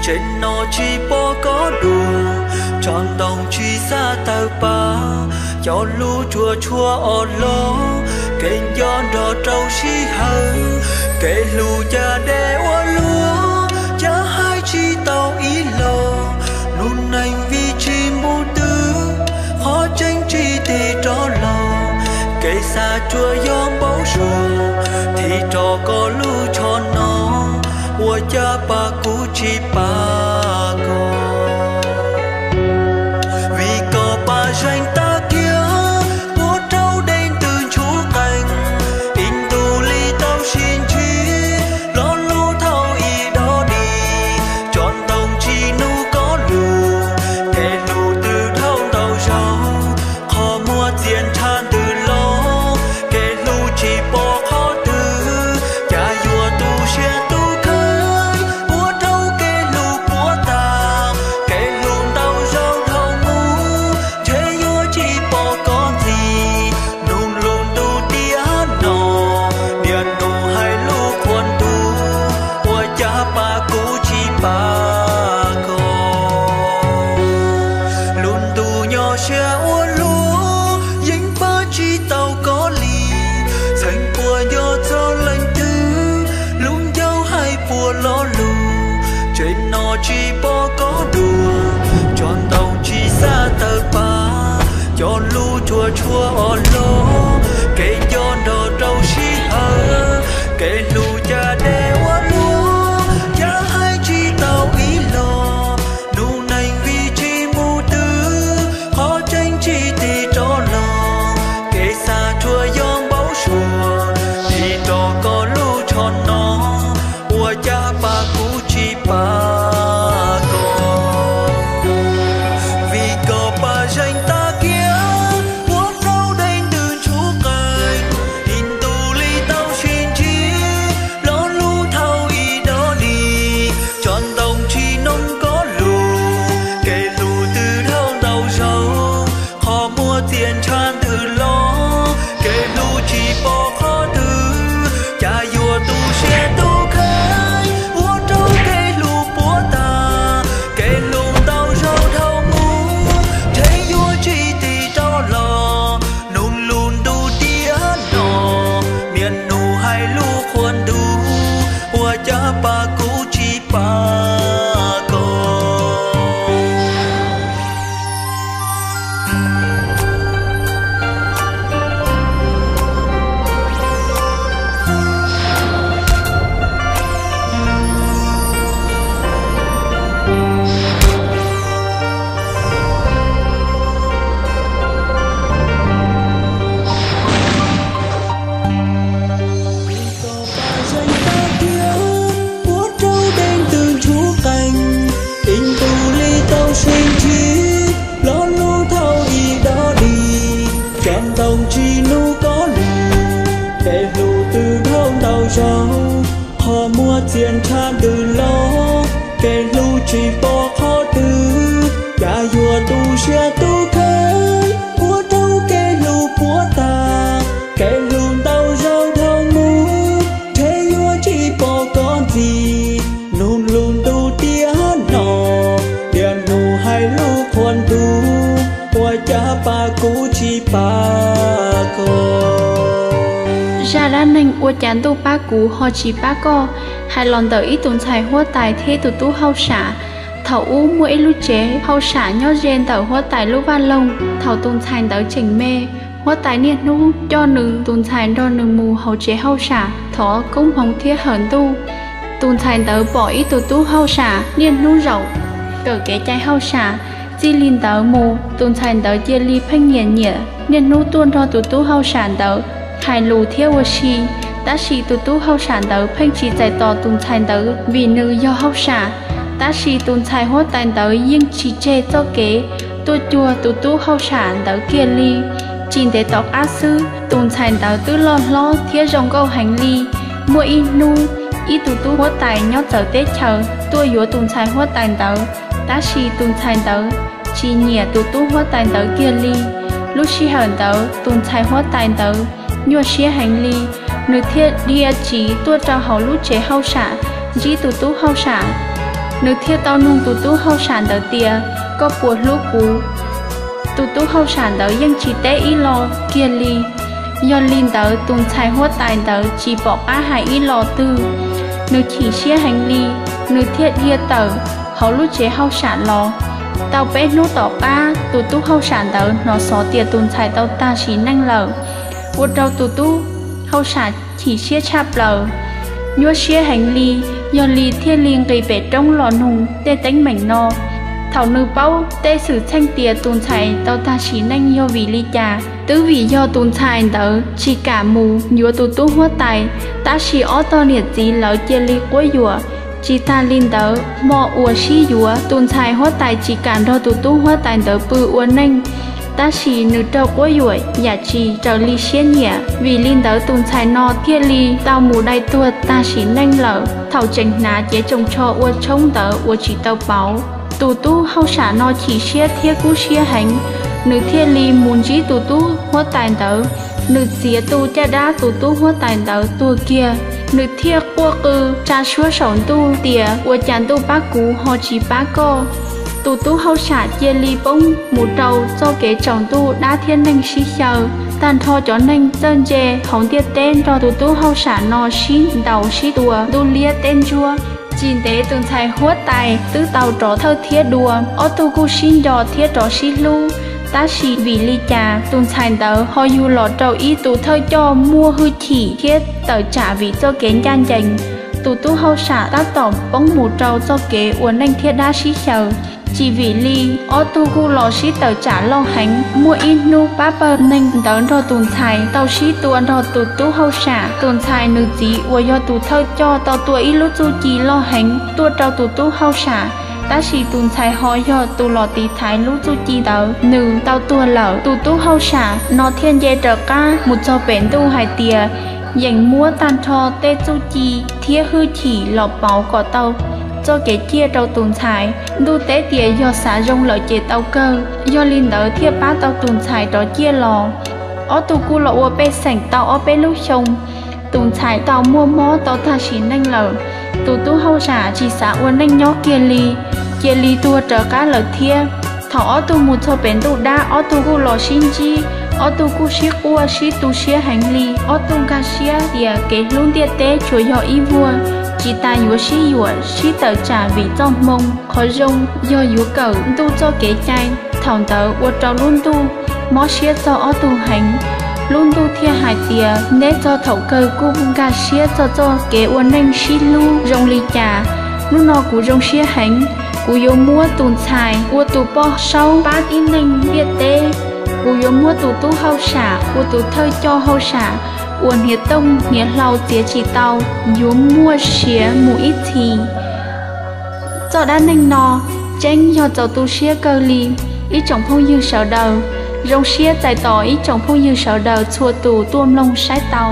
Tsev no tsis pom koj dua, tsob ntoo tsis xav tawg pab, cov lus tsuas tshuav ob los, kev nco nrog rau sij hawm, kev hlub cas deb ua luaj, cas hais tsis tau ib los, lub neej vim tsis mus twg, qhov tseeb tsis tig rov los, kev xav tsuas yog npau suav, thim rau koj lub tsho no, ua cas pab kuv tsis pab koj. Vim koj pab zeeg tag kiag, ua rau dej ntws ntshuv qees, ib ntus li tau sib ntsib, lo lus thaum ib do di, tsob ntoo tsis nug koj lus, kev hlub twb dhau ntau zaus, qhov muag txias ntshav ntws los, kev hlub tsis pom qhov twg, cas yuav tu siab tu khawv, ua rau kev hlub puas tas, kev hlub ntau zaus dhau mus, ntshe yuav tsis pom koj ntxiv, nug lub ntuj tiam no, niaj hnub hais lus qhuas ntuj, ua cas pab kuv tsis pab koj. Lub ntuj nyob siab ua luaj, yeej pab tsis tau koj li, txheeb puas nco txog leej twg, lub ncauj hais puas lo lus, tsev no tsis pom koj dua, tsob ntoo tsis xav tawg pab, cov lus tsuas tshuav ob los, kev nco nrog rau sij hawm, kev hlub cas deb ua luaj, cas hais tsis tau ib los, lub neej vim tsis mus twg, qhov tseeb tsis tig rov los, kev xav tsuas yog npau suav, thim rau koj lub tsho no, ua cas pab kuv tsis pab koj. Vim koj pab zeeg tag kiag, ua rau dej ntws ntshuv qees, ib ntus li tau sib ntsib, lo lus thaum ib do di, tsob ntoo tsis nug koj lus, kev hlub twb dhau ntau zaus, qhov muag txias ntshav ntws los, kev hlub tsis pom qhov twg, cas yuav tu siab tu khawv, ua rau kev hlub puas tas, kev hlub ntau zaus dhau mus, ntshe yuav tsis tig rov los, nug lub ntuj tiam no, niaj hnub hais lus qhuas ntuj, ua cas pab kuv tsis pab koj. Koj pab zeeg tag kiag, ua rau dej ntws ntshuv qees, ib ntus li tau sib ntsib, lo lus thaum ib do di, tsob ntoo tsis nug koj lus, kev hlub twb dhau ntau zaus, qhov muag txias ntshav ntws los, kev hlub tsis pom qhov twg, cas yuav tu siab tu khawv, ua rau kev hlub puas tas, kev hlub ntau zaus dhau mus, ntshe yuav tsis pom koj ntxiv, nug lub ntuj tiam no, niaj hnub hais lus qhuas ntuj, ua cas pab kuv tsis pab koj. Zaj dab neeg ua cas ntuj pab kuv ho tsis pab koj hais los ntawm ib tus ntxhais huab tais thiab ib tus tub hauj sam. Thaum ub muaj ib lub tsev hauj sam nyob ze ntawm huab tais lub vaj loog. Thaum tus ntxhais ntawd tseem me, huab tais niaj hnub coj nws tus ntxhais nrog nws mus hauv tsev hauj sam thov koob hmoov thiab hawm ntuj. Tus ntxhais ntawd pom ib tus tub hauj sam niaj hnub zaum kawm kev cai hauj sam, txij li ntawd mus tus ntxhais ntawd cia li pheej nyiam nyiam niaj hnub tuaj nrog tus tub hauj sam ntawd hais lus thiab ua si. Tab sis tus tub hauj sam ntawd pheej tsis txais tos tus ntxhais ntawd vim nws yog hauj sam. Tab sis tus ntxhais huab tais ntawd yeej tsis tseg txoj kev tuaj cuag tus tub hauj sam ntawd kiag li. Tsis ntev tom qab xwb tus ntxhais ntawd twb loj hlob thiab zoo nkauj heev li. Muaj ib hnub, ib tug tub huab tais nyob txawv teb chaws tuaj yuav tus ntxhais huab tais ntawd, tab sis tus ntxhais ntawd tsis nyiam tus tub huab tais ntawd kiag li. Lub sij hawm ntawd tus ntxhais huab tais ntawd nyuaj siab heev li, nws thiaj dhia tsiv tuaj rau hauv lub tsev hauj sam ntsib tus tub hauj sam. Nws thiaj tau nug tus tub hauj sam ntawd tias, Koj puas hlub kuv? Tus tub hauj sam ntawd yeej tsis teb ib los kiag li. Yog li ntawd tus ntxhais huab tais ntawd tsis pom qab hais ib los twg, nws chim siab heev li, nws thiaj dhia tawm hauv lub tsev hauj sam los. Tau peb hnub tom qab tus tub hauj sam ntawd hnov xov tias tus ntxhais tau tag sim neej lawm, ua rau tus tub hauj sam chim siab tshaj plaws, nyuaj siab heev li, yog li thiaj li nqis pem roob los nug tej teeb meem no. Thaum nws paub tej xwm txheej tias tus ntxhais tau tag sim neej yog vim li cas, twb vim yog tus ntxhais ntawd tsis kam mus yuav tus tub huab tais, tab sis ob tog niam txiv lawv cia li quab yuam. Tsis tas li ntawd, hmo uas sib yuav tus ntxhais huab tais tsis kam nrog tus tub huab tais ntawd pw ua neej, tab sis nws raug quab yuam yam tsis raws li siab nyiam. Vim li ntawd tus ntxhais no thiaj li tau mus dai tuag tag sim neej lawm. Thaum tseem hnav cev tsoos tsho ua tshoob ntawd ua tsis tau pauv, tus tub hauj sam no chim siab thiab kub siab heev, nws thiaj li mus ntsib tus tub huab tais ntawd. Nws txiav tu caj dab tus tub huab tais ntawd tuag kiag, nws thiaj quaj qw tsa suab saum ntuj tias, Ua cas ntuj pab kuv ho tsis pab koj? Tus tub hauj sam cia li poob mus rau txoj kev tsaus ntuj, dab thiab neeg sib xyaw. Tag nrho cov neeg txawj ntse hauv ntiaj teb nrog tus tub hauj sam no sib ntaus sib tua ntuj liab teb ntsuab. Tsis ntev tus ntxhais huab tais twb tau rov thawj thiab dua, ob tug kuj sib nco thiab rov sib hlub. Tab sis vim li cas tus ntxhais ntawd ho yug los rau ib tus thawj coj muaj hwj chim thiab tawm tsam vim txoj kev ncaj ncees? Tus tub hauj sam tab tom poob mus rau txoj kev ua neej thiab dab sib xyaw. Tsis vim li, ob tug kuj los sib tawm tsam loj heev. Muaj ib hnub pab pawg neeg ntawd nrog tus ntxhais tau sib tua nrog tus tub hauj sam. Tus ntxhais nws txiv uas yog tus thawj coj tau tua ib lub txuj ci loj heev tuaj rau tus tub hauj sam, tab sis tus ntxhais ho yog tus los tiv thaiv lub txuj ci ntawd, nws tau tuag lawm. Tus tub hauj sam no thiaj nce raws qab mus txog pem ntuj hais tias yeem muab tag nrho tej txuj ci thiab hwj chim los pauv kom tau txoj kev ciaj rau tus ntxhais. Ntuj teb tias yog xav zoo lawm ces tau kawg, yog li ntawd thiaj pab tau tus ntxhais rov ciaj los. Ob tug kuj los ua pej xeem tau ob peb lub xyoo, tus ntxhais tau muaj mob tau tag sim neej lawm. Tus tub hauj sam tsis xav ua neej nyob kiag li, cia li tuag raws qab lawm thiab. Thaum ob tug mus txog pem ntuj dab, ob tug kuj los sib ntsib, ob tug kuj sib quaj sib tu siab heev li. Ob tug nkag siab tias kev hlub ntiaj teb tsuas yog ib vuag, tsis tas yuav sib yuam sib tawm tsam vim txoj hmoo. Qhov zoo yog yuav kawm ntuj txoj kev cai, thaum ntawd ua rau lub ntuj mob siab txog ob tug heev. Lub ntuj thiaj hais tias, neb txog thaum kawg kuj nkag siab txog txoj kev ua neej sib hlub zoo li cas. Hnub no kuv zoo siab heev, kuv yuav muab tus ntxhais ua tus poj saub pab tib neeg ntiaj teb. Kuv yuav muab tus tub hauj sam ua tus thawj coj hauj sam uas hniav tooj hniav hlau txiav tsis tau, yuav muaj siav mus ib txhis. Txoj dab neeg no tseeb yog txaus tu siab kawg li ib tsoom phooj ywg sawv daws. Zoo siab txais tos ib tsoom phooj ywg sawv daws txhua tus tuaj mloog saib tau.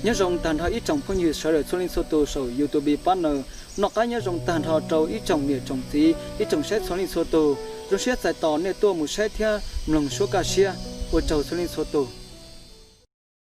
Nyob zoo tag nrho ib tsoom phooj ywg sawv daws txhua leej txhua tus saum YouTube partner. Noj qab nyob zoo tag nrho rau ib tsoom niam tsoom txiv, ib tsoom saib txhua leej txhua tus. Zoo siab txais tos nej tuaj mus saib thiab mloog suab kaj siab. Ua tsaug txhua leej txhua tus.